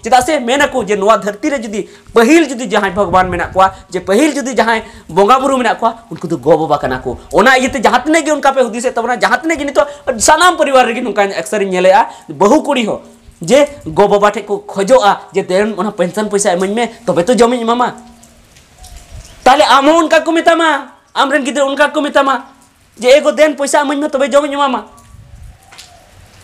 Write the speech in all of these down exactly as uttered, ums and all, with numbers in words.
ᱪᱮᱫᱟᱜ ᱥᱮ ᱢᱮᱱ ᱟᱠᱚ ᱡᱮ ᱱᱚᱣᱟ ᱫᱷᱟᱹᱨᱛᱤ ᱨᱮ ᱡᱩᱫᱤ ᱯᱟᱹᱦᱤᱞ ᱡᱩᱫᱤ ᱡᱟᱦᱟᱸᱭ ᱵᱷᱚᱜᱚᱵᱟᱱ ᱢᱮᱱᱟᱜ ᱠᱚᱣᱟ, ᱡᱮ ᱯᱟᱹᱦᱤᱞ ᱡᱩᱫᱤ ᱡᱟᱦᱟᱸᱭ ᱵᱚᱸᱜᱟ ᱵᱩᱨᱩ ᱢᱮᱱᱟᱜ ᱠᱚᱣᱟ, ᱩᱱᱠᱩ ᱫᱚ ᱜᱚ ᱵᱟᱵᱟ ᱠᱟᱱᱟ ᱠᱚ᱾ ᱚᱱᱟ ᱤᱭᱟᱹᱛᱮ ᱡᱟᱦᱟᱸ ᱛᱤᱱᱟᱹᱜ ᱜᱮ ᱚᱱᱠᱟ ᱯᱮ ᱦᱩᱫᱤᱥᱮᱫ ᱛᱟᱵᱚᱱᱟ, ᱡᱟᱦᱟᱸ ᱛᱤᱱᱟᱹᱜ ᱜᱮ ᱱᱤᱛᱚᱜ ᱥᱟᱱᱟᱢ ᱯᱚᱨᱤᱵᱟᱨ ᱨᱮᱜᱮ ᱱᱚᱝᱠᱟ ᱟᱠᱥᱟᱨ ᱤᱧ ᱧᱮᱞᱮᱜᱼᱟ, ᱵᱟᱹᱦᱩ ᱠᱩᱲᱤ ᱦᱚᱸ ᱡᱮ ᱜᱚ ᱵᱟᱵᱟ ᱴᱷᱮᱱ ᱠᱚ ᱠᱷᱚᱡᱚᱜᱼᱟ ᱡᱮ ᱫᱮᱱ ᱚᱱᱟ ᱯᱮᱱᱥᱚᱱ ᱯᱚᱭᱥᱟ ᱤᱢᱟᱹᱧ ᱢᱮ, ᱛᱚᱵᱮ ᱛᱚ ᱡᱚᱢᱤᱧ ᱮᱢᱟᱢᱟ᱾ ᱛᱟᱦᱞᱮ ᱟᱢ ᱦᱚᱸ ᱚᱱᱠᱟ ᱠᱚ ᱢᱮᱛᱟᱢᱟ, ᱟᱢᱨᱮᱱ ᱜᱤᱫᱽᱨᱟᱹ ᱚᱱᱠᱟ ᱠᱚ ᱢᱮᱛᱟᱢᱟ ᱡᱮ ᱮ ᱜᱚ ᱫᱮᱱ ᱯᱚᱭᱥᱟ ᱤᱢᱟᱹᱧ ᱢᱮ, ᱛᱚᱵᱮ ᱡᱚᱢᱤᱧ ᱮᱢᱟᱢᱟ᱾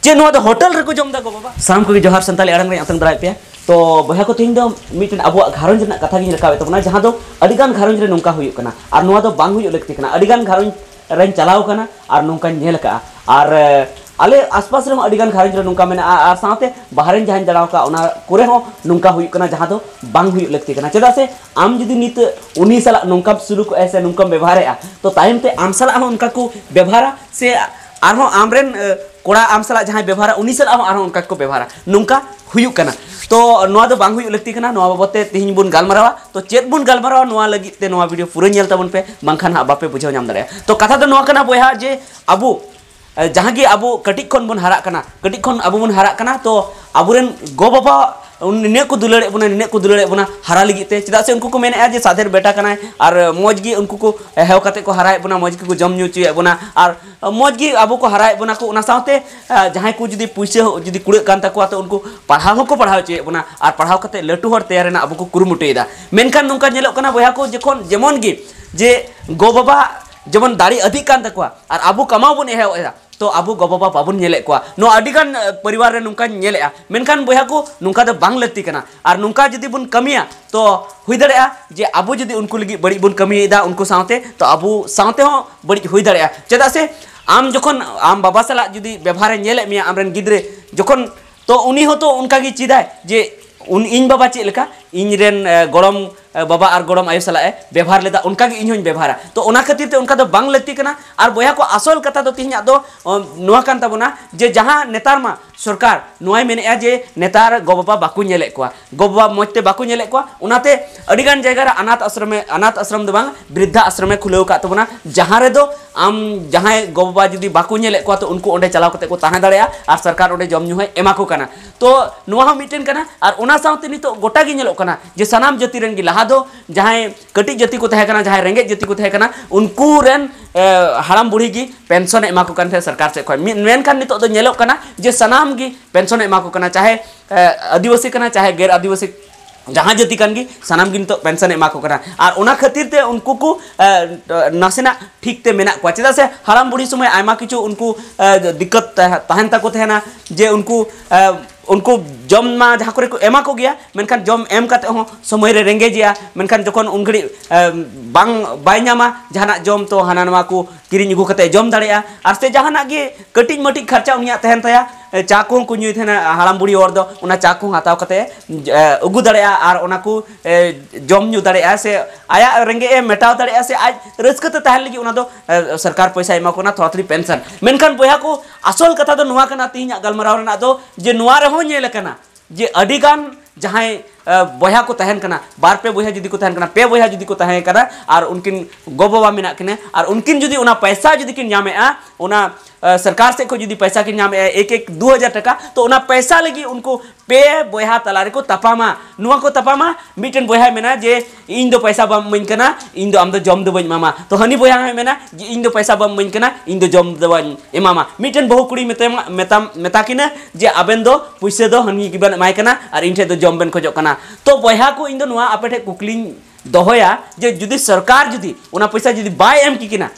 ᱪᱮᱫ ᱱᱚᱣᱟ ᱫᱚ ᱦᱳᱴᱮᱞ ᱨᱮᱠᱚ ᱡᱚᱢ ᱫᱟ ᱜᱚ ᱵᱟᱵᱟ? ᱥᱟᱱᱟᱢ ᱠᱚᱜᱮ ᱡᱚᱦᱟᱨ, ᱥᱟᱱᱛᱟᱲᱤ ᱟᱲᱟᱝ ᱨᱮ ᱟᱛᱟᱝ ᱫᱟᱨᱟᱭ ᱯᱮᱭᱟ᱾ ᱛᱚ ᱵᱚᱭᱦᱟ ᱠᱚ, ᱛᱮᱦᱮᱧ ᱫᱚ ᱢᱤᱫᱴᱮᱱ ᱟᱵᱚᱣᱟᱜ ᱜᱷᱟᱨᱚᱸᱡᱽ ᱨᱮᱱᱟᱜ ᱠᱟᱛᱷᱟ ᱜᱤᱧ ᱨᱟᱠᱟᱵᱮᱫ ᱛᱟᱵᱚᱱᱟ, ᱡᱟᱦᱟᱸ ᱫᱚ ᱟᱹᱰᱤᱜᱟᱱ ᱜᱷᱟᱨᱚᱸᱡᱽ ᱨᱮ ᱱᱚᱝᱠᱟ ᱦᱩᱭᱩᱜ ᱠᱟᱱᱟ ᱟᱨ ᱱᱚᱣᱟ ᱫᱚ ᱵᱟᱝ ᱦᱩᱭᱩᱜ ᱞᱟᱹᱠᱛᱤ ᱠᱟᱱᱟ᱾ ᱟᱹᱰᱤᱜᱟᱱ ᱜᱷᱟᱨᱚᱸᱡᱽ ᱨᱮᱧ ᱪᱟᱞᱟᱣ ᱠᱟᱱᱟ ᱟᱨ ᱱᱚᱝᱠᱟᱧ ᱧᱮᱞ ᱟᱠᱟᱫᱼᱟ᱾ ᱟᱨ ᱮ, ᱟᱞᱮ ᱟᱥᱯᱟᱥ ᱨᱮᱦᱚᱸ ᱟᱹᱰᱤᱜᱟᱱ ᱜᱷᱟᱨᱚᱸᱡᱽ ᱨᱮ ᱱᱚᱝᱠᱟ ᱢᱮᱱᱟᱜᱼᱟ, ᱟᱨ ᱥᱟᱶᱛᱮ ᱵᱟᱦᱨᱮᱧ ᱡᱟᱦᱟᱸᱧ ᱫᱟᱬᱟ ᱟᱠᱟᱫᱼᱟ, ᱚᱱᱟ ᱠᱚᱨᱮ ᱦᱚᱸ ᱱᱚᱝᱠᱟ ᱦᱩᱭᱩᱜ ᱠᱟᱱᱟ, ᱡᱟᱦᱟᱸ ᱫᱚ ᱵᱟᱝ ᱦᱩᱭᱩᱜ ᱞᱟᱹᱠᱛᱤ ᱠᱟᱱᱟ᱾ ᱪᱮᱫᱟᱜ ᱥᱮ ᱟᱢ ᱡᱩᱫᱤ ᱱᱤᱛ ᱩᱱᱤ ᱥᱟᱞᱟᱜ ᱱᱚᱝᱠᱟᱢ ᱥᱩᱞᱩᱠᱚᱜᱼᱟ ᱥᱮ ᱱᱚᱝᱠᱟᱢ ᱵᱮᱵᱚᱦᱟᱨᱮᱜᱼᱟ, ᱛᱚ ᱛᱟᱭᱚᱢ ᱛᱮ ᱟᱢ ᱥᱟᱞᱟᱜ ᱦᱚᱸ ᱚᱱᱠᱟ ᱠᱚ ᱵᱮᱵᱚᱦᱟᱨᱟ, ᱥᱮ ᱟᱨᱦᱚᱸ ᱟᱢᱨᱮᱱ ᱮ, ᱠᱚᱲᱟ ᱟᱢ ᱥᱟᱞᱟᱜ ᱡᱟᱦᱟᱸᱭ ᱵᱮᱵᱚᱦᱟᱨᱟ, ᱩᱱᱤ ᱥᱟᱞᱟᱜ ᱦᱚᱸ ᱟᱨᱦᱚᱸ ᱚᱱᱠᱟ ᱜᱮᱠᱚ ᱵᱮᱵᱚᱦᱟᱨᱟ᱾ ᱱᱚᱝᱠᱟ ᱦᱩᱭᱩᱜ ᱠᱟᱱᱟ᱾ ᱛᱚ ᱱᱚᱣᱟ ᱫᱚ ᱵᱟᱝ ᱦᱩᱭᱩᱜ ᱞᱟᱹᱠᱛᱤ ᱠᱟᱱᱟ᱾ ᱱᱚᱣᱟ ᱵᱟᱵᱚᱫ ᱛᱮ ᱛᱮᱦᱮᱧ ᱵᱚᱱ ᱜᱟᱞᱢᱟᱨᱟᱣᱟ᱾ ᱛᱚ ᱪᱮᱫ ᱵᱚᱱ ᱜᱟᱞᱢᱟᱨᱟᱣᱟ, ᱱᱚᱣᱟ ᱞᱟᱹᱜᱤᱫ ᱛᱮ ᱱᱚᱣᱟ ᱵᱷᱤᱰᱤᱭᱳ ᱯᱩᱨᱟᱹ ᱧᱮᱞ ᱛᱟᱵᱚᱱ ᱯᱮ, ᱵᱟᱝᱠᱷᱟᱱ ᱦᱟᱸᱜ ᱵᱟᱯᱮ ᱵᱩᱡᱷᱟᱹᱣ ᱧᱟᱢ ᱫᱟᱲᱮᱭᱟᱜᱼᱟ᱾ ᱛᱚ ᱠᱟᱛᱷᱟ ᱫᱚ ᱱᱚᱣᱟ ᱠᱟᱱᱟ ᱵᱚᱭᱦᱟ, ᱡᱮ ᱟᱵᱚ ᱮ, ᱡᱟᱦᱟᱸ ᱜᱮ ᱟᱵᱚ ᱠᱟᱹᱴᱤᱡ ᱠᱷᱚᱱ ᱵᱚᱱ ᱦᱟᱨᱟᱜ ᱠᱟᱱᱟ, ᱠᱟᱹᱴᱤᱡ ᱠᱷᱚᱱ ᱟᱵᱚ ᱵᱚᱱ ᱦᱟᱨᱟᱜ ᱠᱟᱱᱟ, ᱛᱚ ᱟᱵᱚᱨᱮᱱ ᱜᱚ ᱵᱟᱵᱟ ᱩᱱ-, ᱱᱤᱱᱟᱹᱜ ᱠᱚ ᱫᱩᱞᱟᱹᱲᱮᱫ ᱵᱚᱱᱟ, ᱱᱤᱱᱟᱹᱜ ᱠᱚ ᱫᱩᱞᱟᱹᱲᱮᱫ ᱵᱚᱱᱟ ᱦᱟᱨᱟ ᱞᱟᱹᱜᱤᱫ ᱛᱮ᱾ ᱪᱮᱫᱟᱜ ᱥᱮ ᱩᱱᱠᱩ ᱠᱚ ᱢᱮᱱᱮᱫᱼᱟ ᱡᱮ ᱥᱟᱫᱷᱮᱨ ᱵᱮᱴᱟ ᱠᱟᱱᱟᱭ ᱟᱨ ᱢᱚᱡᱽ ᱜᱮ ᱩᱱᱠᱩ ᱠᱚ ᱦᱮᱣ ᱠᱟᱛᱮ ᱠᱚ ᱦᱟᱨᱟᱭᱮᱫ ᱵᱚᱱᱟ, ᱢᱚᱡᱽ ᱜᱮᱠᱚ ᱡᱚᱢ ᱧᱩ ᱦᱚᱪᱚᱭᱮᱫ ᱵᱚᱱᱟ ᱟᱨ ᱢᱚᱡᱽ ᱜᱮ ᱟᱵᱚ ᱠᱚ ᱦᱟᱨᱟᱭᱮᱫ ᱵᱚᱱᱟ ᱠᱚ᱾ ᱚᱱᱟ ᱥᱟᱶᱛᱮ ᱮ, ᱡᱟᱦᱟᱸᱭ ᱠᱚ ᱡᱩᱫᱤ ᱯᱩᱭᱥᱟᱹ ᱦᱚᱸ ᱡᱩᱫᱤ ᱠᱩᱲᱟᱹᱜ ᱠᱟᱱ ᱛᱟᱠᱚᱣᱟ, ᱛᱚ ᱩᱱᱠᱩ ᱯᱟᱲᱦᱟᱣ ᱦᱚᱸᱠᱚ ᱯᱟᱲᱦᱟᱣ ᱦᱚᱪᱚᱭᱮᱫ ᱵᱚᱱᱟ ᱟᱨ ᱯᱟᱲᱦᱟᱣ ᱠᱟᱛᱮ ᱞᱟᱹᱴᱩ ᱦᱚᱲ ᱛᱮᱭᱟᱨ ᱨᱮᱱᱟᱜ ᱟᱵᱚ ᱠᱚ ᱠᱩᱨᱩᱢᱩᱴᱩᱭᱮᱫᱟ᱾ ᱢᱮᱱᱠᱷᱟᱱ ᱱᱚᱝᱠᱟ ᱧᱮᱞᱚᱜ ᱠᱟᱱᱟ ᱵᱚᱭᱦᱟ ᱠᱚ, ᱡᱚᱠᱷᱚᱱ ᱡᱮᱢᱚᱱ ᱜᱮ ᱡᱮ ᱜᱚ ᱵᱟᱵᱟ ᱡᱮᱢᱚᱱ ᱫᱟᱲᱮ ᱟᱹᱫᱷᱤᱜ ᱠᱟᱱ ᱛᱟᱠᱚᱣᱟ ᱟᱨ ᱟᱵᱚ ᱠᱟᱢᱟᱣ ᱵᱚᱱ ᱮᱦᱚᱵ ᱮᱫᱟ, ᱛᱚ ᱟᱵᱚ ᱜᱚ ᱵᱟᱵᱟ ᱵᱟᱵᱚᱱ ᱧᱮᱞᱮᱫ ᱠᱚᱣᱟ᱾ ᱱᱚᱣᱟ ᱟᱹᱰᱤ ᱜᱟᱱ ᱮ, ᱯᱚᱨᱤᱵᱟᱨ ᱨᱮ ᱱᱚᱝᱠᱟᱧ ᱧᱮᱞᱮᱫᱼᱟ᱾ ᱢᱮᱱᱠᱷᱟᱱ ᱵᱚᱭᱦᱟ ᱠᱚ, ᱱᱚᱝᱠᱟ ᱫᱚ ᱵᱟᱝ ᱞᱟᱹᱠᱛᱤ ᱠᱟᱱᱟ᱾ ᱟᱨ ᱱᱚᱝᱠᱟ ᱡᱩᱫᱤ ᱵᱚᱱ ᱠᱟᱹᱢᱤᱭᱟ, ᱛᱚ ᱦᱩᱭ ᱫᱟᱲᱮᱭᱟᱜᱼᱟ ᱡᱮ ᱟᱵᱚ ᱡᱩᱫᱤ ᱩᱱᱠᱩ ᱞᱟᱹᱜᱤᱫ ᱵᱟᱹᱲᱤᱡ ᱵᱚᱱ ᱠᱟᱹᱢᱤᱭᱮᱫᱟ ᱩᱱᱠᱩ ᱥᱟᱶᱛᱮ, ᱛᱚ ᱟᱵᱚ ᱥᱟᱶᱛᱮ ᱦᱚᱸ ᱵᱟᱹᱲᱤᱡ ᱦᱩᱭ ᱫᱟᱲᱮᱭᱟᱜᱼᱟ᱾ ᱪᱮᱫᱟᱜ ᱥᱮ ᱟᱢ ᱡᱚᱠᱷᱚᱱ ᱟᱢ ᱵᱟᱵᱟ ᱥᱟᱞᱟᱜ ᱡᱩᱫᱤ ᱵᱮᱵᱚᱦᱟᱨᱮ ᱧᱮᱞᱮᱫ ᱢᱮᱭᱟ ᱟᱢᱨᱮᱱ ᱜᱤᱫᱽᱨᱟᱹ, ᱡᱚᱠᱷᱚᱱ, ᱛᱚ ᱩᱱᱤ ᱦᱚᱸᱛᱚ ᱚᱱᱠᱟ ᱜᱮ ᱪᱮᱫᱟᱭ ᱡᱮ ᱩᱱ-, ᱤᱧ ᱵᱟᱵᱟ ᱪᱮᱫ ᱞᱮᱠᱟ, ᱤᱧ ᱨᱮᱱ ᱜᱚᱲᱚᱢ ᱵᱟᱵᱟ ᱟᱨ ᱜᱚᱲᱚᱢ ᱟᱭᱳ ᱥᱟᱞᱟᱜ ᱮ ᱵᱮᱵᱚᱦᱟᱨ ᱞᱮᱫᱟ, ᱚᱱᱠᱟ ᱜᱮ ᱤᱧ ᱦᱚᱸᱧ ᱵᱮᱵᱚᱦᱟᱨᱟ᱾ ᱛᱚ ᱚᱱᱟ ᱠᱷᱟᱹᱛᱤᱨ ᱛᱮ ᱚᱱᱠᱟ ᱫᱚ ᱵᱟᱝ ᱞᱟᱹᱠᱛᱤ ᱠᱟᱱᱟ᱾ ᱟᱨ ᱵᱚᱭᱦᱟ ᱠᱚ, ᱟᱥᱚᱞ ᱠᱟᱛᱷᱟ ᱫᱚ ᱛᱮᱦᱮᱧᱟᱜ ᱫᱚ ᱱᱚᱣᱟ ᱠᱟᱱ ᱛᱟᱵᱚᱱᱟ ᱡᱮ ᱡᱟᱦᱟᱸ ᱱᱮᱛᱟᱨ ᱢᱟ ᱥᱚᱨᱠᱟᱨ ᱱᱚᱣᱟᱭ ᱢᱮᱱᱮᱫᱼᱟ ᱡᱮ ᱱᱮᱛᱟᱨ ᱜᱚ ᱵᱟᱵᱟ ᱵᱟᱠᱚ ᱧᱮᱞᱮᱫ ᱠᱚᱣᱟ, ᱜᱚ ᱵᱟᱵᱟ ᱢᱚᱡᱽ ᱛᱮ ᱵᱟᱠᱚ ᱧᱮᱞᱮᱫ ᱠᱚᱣᱟ, ᱚᱱᱟᱛᱮ ᱟᱹᱰᱤ ᱜᱟᱱ ᱡᱟᱭᱜᱟ ᱨᱮ ᱚᱱᱟᱛᱷ ᱟᱥᱨᱚᱢᱮ, ᱚᱱᱟᱛᱷ ᱟᱥᱨᱚᱢ ᱫᱚ ᱵᱟᱝ, ᱵᱨᱤᱫᱽᱫᱷᱟ ᱟᱥᱨᱚᱢᱮ ᱠᱷᱩᱞᱟᱹᱣ ᱟᱠᱟᱫ ᱛᱟᱵᱚᱱᱟ, ᱡᱟᱦᱟᱸ ᱨᱮᱫᱚ ᱟᱢ ᱡᱟᱦᱟᱸᱭ ᱜᱚ ᱵᱟᱵᱟ ᱡᱩᱫᱤ ᱵᱟᱠᱚ ᱧᱮᱞᱮᱫ ᱠᱚᱣᱟ, ᱛᱚ ᱩᱱᱠᱩ ᱚᱸᱰᱮ ᱪᱟᱞᱟᱣ ᱠᱟᱛᱮ ᱠᱚ ᱛᱟᱦᱮᱸ ᱫᱟᱲᱮᱭᱟᱜᱼᱟ ᱟᱨ ᱥᱚᱨᱠᱟᱨ ᱚᱸᱰᱮ ᱡᱚᱢ ᱧᱩ ᱦᱚᱸᱭ ᱮᱢᱟ ᱠᱚ ᱠᱟᱱᱟ᱾ ᱛᱚ ᱱᱚᱣᱟ ᱦᱚᱸ ᱢᱤᱫᱴᱮᱱ ᱠᱟᱱᱟ᱾ ᱟᱨ ᱚᱱᱟ ᱥᱟᱶᱛᱮ ᱱᱤᱛᱚᱜ ᱜᱚᱴᱟ ᱜᱮ ᱧᱮᱞᱚᱜ ᱠᱟᱱᱟ ᱡᱮ ᱥᱟᱱᱟᱢ ᱡᱟᱹᱛᱤ ᱨᱮᱱ ᱜᱮ, ᱞᱟᱦᱟ ᱫᱚ ᱡᱟᱦᱟᱸᱭ ᱠᱟᱹᱴᱤᱡ ᱡᱟᱹᱛᱤ ᱠᱚ ᱛᱟᱦᱮᱸ ᱠᱟᱱᱟ, ᱡᱟᱦᱟᱸᱭ ᱨᱮᱸᱜᱮᱡ ᱡᱟᱹᱛᱤ ᱠᱚ ᱛᱟᱦᱮᱸ ᱠᱟᱱᱟ, ᱩᱱᱠᱩ ᱨᱮᱱ ᱦᱟᱲᱟᱢ ᱵᱩᱲᱦᱤ ᱜᱮ ᱯᱮᱱᱥᱚᱱ ᱮ ᱮᱢᱟ ᱠᱚ ᱠᱟᱱ ᱛᱟᱦᱮᱸᱫ ᱥᱚᱨᱠᱟᱨ ᱥᱮᱫ ᱠᱷᱚᱱ᱾ ᱢᱮᱱᱠᱷᱟᱱ ᱱᱤᱛᱚᱜ ᱫᱚ ᱧᱮᱞᱚᱜ ᱠᱟᱱᱟ ᱡᱮ ᱥᱟᱱᱟᱢ ᱜᱮ ᱯᱮᱱᱥᱚᱱ ᱮ ᱮᱢᱟ ᱠᱚ ᱠᱟᱱᱟ, ᱪᱟᱦᱮ ᱟᱹᱫᱤᱵᱟᱹᱥᱤ ᱠᱟᱱᱟ, ᱪᱟᱦᱮ ᱜᱮᱨ ᱟᱹᱫᱤᱵᱟᱹᱥᱤ, ᱡᱟᱦᱟᱸ ᱡᱟᱹᱛᱤ ᱠᱟᱱ ᱜᱮ, ᱥᱟᱱᱟᱢ ᱜᱮ ᱱᱤᱛᱚᱜ ᱯᱮᱱᱥᱚᱱ ᱮ ᱮᱢᱟ ᱠᱚ ᱠᱟᱱᱟ᱾ ᱟᱨ ᱚᱱᱟ ᱠᱷᱟᱹᱛᱤᱨ ᱛᱮ ᱩᱱᱠᱩ ᱠᱚ ᱱᱟᱥᱮᱱᱟᱜ ᱴᱷᱤᱠ ᱛᱮ ᱢᱮᱱᱟᱜ ᱠᱚᱣᱟ, ᱪᱮᱫᱟᱜ ᱥᱮ ᱦᱟᱲᱟᱢ ᱵᱩᱲᱦᱤ ᱥᱚᱢᱚᱭ ᱟᱭᱢᱟ ᱠᱤᱪᱷᱩ ᱩᱱᱠᱩ ᱫᱤᱠᱠᱟᱛ ᱛᱟᱦᱮᱱ ᱛᱟᱠᱚ ᱛᱟᱦᱮᱱᱟ, ᱡᱮ ᱩᱱᱠᱩ ᱩᱱᱠᱩ ᱡᱚᱢ ᱢᱟ ᱡᱟᱦᱟᱸ ᱠᱚᱨᱮ ᱠᱚ ᱮᱢᱟ ᱠᱚ ᱜᱮᱭᱟ, ᱢᱮᱱᱠᱷᱟᱱ ᱡᱚᱢ ᱮᱢ ᱠᱟᱛᱮ ᱦᱚᱸ ᱥᱚᱢᱚᱭ ᱨᱮ ᱨᱮᱸᱜᱮᱡᱮᱭᱟ, ᱢᱮᱱᱠᱷᱟᱱ ᱡᱚᱠᱷᱚᱱ ᱩᱱ ᱜᱷᱟᱹᱲᱤᱡ ᱵᱟᱝ ᱵᱟᱭ ᱧᱟᱢᱟ ᱡᱟᱦᱟᱱᱟᱜ ᱡᱚᱢ, ᱛᱚ ᱦᱟᱱᱟ ᱱᱟᱣᱟ ᱠᱚ ᱠᱤᱨᱤᱧ ᱟᱹᱜᱩ ᱠᱟᱛᱮ ᱡᱚᱢ ᱫᱟᱲᱮᱭᱟᱜᱼᱟ᱾ ᱟᱨ ᱥᱮ ᱡᱟᱦᱟᱱᱟᱜ ᱜᱮ ᱠᱟᱹᱴᱤᱡ ᱢᱟᱹᱴᱤᱡ ᱠᱷᱚᱨᱪᱟ ᱩᱱᱤᱭᱟᱜ ᱛᱟᱦᱮᱱ ᱛᱟᱭᱟ, ᱪᱟ ᱠᱚᱦᱚᱸ ᱠᱚ ᱧᱩᱭ ᱛᱟᱦᱮᱱᱟ ᱦᱟᱲᱟᱢ ᱵᱩᱲᱦᱤ ᱦᱚᱲ ᱫᱚ, ᱚᱱᱟ ᱪᱟ ᱠᱚᱦᱚᱸ ᱦᱟᱛᱟᱣ ᱠᱟᱛᱮ ᱟᱹᱜᱩ ᱫᱟᱲᱮᱭᱟᱜᱼᱟ ᱟᱨ ᱚᱱᱟ ᱠᱚ ᱡᱚᱢ ᱧᱩ ᱫᱟᱲᱮᱭᱟᱜᱼᱟ, ᱥᱮ ᱟᱭᱟᱜ ᱨᱮᱸᱜᱮᱡ ᱮ ᱢᱮᱴᱟᱣ ᱫᱟᱲᱮᱭᱟᱜᱼᱟ, ᱥᱮ ᱟᱡ ᱨᱟᱹᱥᱠᱟᱹ ᱛᱮ ᱛᱟᱦᱮᱱ ᱞᱟᱹᱜᱤᱫ ᱚᱱᱟ ᱫᱚ ᱥᱚᱨᱠᱟᱨ ᱯᱚᱭᱥᱟᱭ ᱮᱢᱟ ᱠᱚ ᱠᱟᱱᱟ, ᱛᱷᱚᱲᱟ ᱛᱷᱚᱲᱤ ᱯᱮᱱᱥᱚᱱ᱾ ᱢᱮᱱᱠᱷᱟᱱ ᱵᱚᱭᱦᱟ ᱠᱚ, ᱟᱥᱚᱞ ᱠᱟᱛᱷᱟ ᱫᱚ ᱱᱚᱣᱟ ᱠᱟᱱᱟ ᱛᱮᱦᱮᱧᱟᱜ ᱜᱟᱞᱢᱟᱨᱟᱣ ᱨᱮᱱᱟᱜ ᱫᱚ, ᱡᱮ ᱱᱚᱣᱟ ᱨᱮᱦᱚᱸ ᱧᱮᱞ ᱟᱠᱟᱱᱟ ᱡᱮ ᱟᱹᱰᱤ ᱜᱟᱱ ᱡᱟᱦᱟᱸᱭ ᱵᱚᱭᱦᱟ ᱠᱚ ᱛᱟᱦᱮᱱ ᱠᱟᱱᱟ, ᱵᱟᱨ ᱯᱮ ᱵᱚᱭᱦᱟ ᱡᱩᱫᱤ ᱠᱚ ᱛᱟᱦᱮᱱ ᱠᱟᱱᱟ, ᱯᱮ ᱵᱚᱭᱦᱟ ᱡᱩᱫᱤ ᱠᱚ ᱛᱟᱦᱮᱸ ᱠᱟᱱᱟ ᱟᱨ ᱩᱱᱠᱤᱱ ᱜᱚ ᱵᱟᱵᱟ ᱢᱮᱱᱟᱜ ᱠᱤᱱᱟ ᱟᱨ ᱩᱱᱠᱤᱱ ᱡᱩᱫᱤ ᱚᱱᱟ ᱯᱚᱭᱥᱟ ᱡᱩᱫᱤ ᱠᱤᱱ ᱧᱟᱢᱮᱫᱼᱟ, ᱚᱱᱟ ᱥᱚᱨᱠᱟᱨ ᱥᱮᱫ ᱠᱷᱚᱱ ᱡᱩᱫᱤ ᱯᱚᱭᱥᱟ ᱠᱤᱱ ᱧᱟᱢᱮᱫᱼᱟ ᱮᱠ ᱮᱠ ᱫᱩ ᱦᱟᱡᱟᱨ ᱴᱟᱠᱟ, ᱛᱚ ᱚᱱᱟ ᱯᱚᱭᱥᱟ ᱞᱟᱹᱜᱤᱫ ᱩᱱᱠᱩ ᱯᱮ ᱵᱚᱭᱦᱟ ᱛᱟᱞᱟ ᱨᱮᱠᱚ ᱛᱟᱯᱟᱢᱟ᱾ ᱱᱚᱣᱟ ᱠᱚ ᱛᱟᱯᱟᱢᱟ, ᱢᱤᱫᱴᱮᱱ ᱵᱚᱭᱦᱟᱭ ᱢᱮᱱᱟ ᱡᱮ ᱤᱧ ᱫᱚ ᱯᱚᱭᱥᱟ ᱵᱟᱢ ᱤᱢᱟᱹᱧ ᱠᱟᱱᱟ, ᱤᱧ ᱫᱚ ᱟᱢ ᱫᱚ ᱡᱚᱢ ᱫᱚ ᱵᱟᱹᱧ ᱮᱢᱟᱢᱟ᱾ ᱛᱚ ᱦᱟᱹᱱᱤ ᱵᱚᱭᱦᱟ ᱦᱚᱸᱭ ᱢᱮᱱᱟ ᱡᱮ ᱤᱧ ᱫᱚ ᱯᱚᱭᱥᱟ ᱵᱟᱢ ᱤᱢᱟᱹᱧ ᱠᱟᱱᱟ, ᱤᱧ ᱫᱚ ᱡᱚᱢ ᱫᱚ ᱵᱟᱹᱧ ᱮᱢᱟᱢᱟ᱾ ᱢᱤᱫᱴᱮᱱ ᱵᱟᱹᱦᱩ ᱠᱩᱲᱤ ᱢᱮᱛᱟᱢᱟ, ᱢᱮᱛᱟᱢ, ᱢᱮᱛᱟ ᱠᱤᱱᱟ ᱡᱮ ᱟᱵᱮᱱ ᱫᱚ ᱯᱩᱭᱥᱟᱹ ᱫᱚ ᱦᱟᱹᱱᱤ ᱜᱮᱵᱮᱱ ᱮᱢᱟᱭ ᱠᱟᱱᱟ ᱟᱨ ᱤᱧ ᱴᱷᱮᱱ ᱫᱚ ᱡᱚᱢ ᱵᱮᱱ ᱠᱷᱚᱡᱚᱜ ᱠᱟᱱᱟ᱾ ᱛᱚ ᱵᱚᱭᱦᱟ ᱠᱚ, ᱤᱧ ᱫᱚ ᱱᱚᱣᱟ ᱟᱯᱮ ᱴᱷᱮᱱ ᱠᱩᱠᱞᱤᱧ ᱫᱚᱦᱚᱭᱟ ᱡᱮ ᱡᱩᱫᱤ ᱥᱚᱨᱠᱟᱨ ᱡᱩᱫᱤ ᱚᱱᱟ ᱯᱚᱭᱥᱟ ᱡᱩᱫᱤ ᱵᱟᱭ ᱮᱢ ᱠᱮᱠᱤᱱᱟ,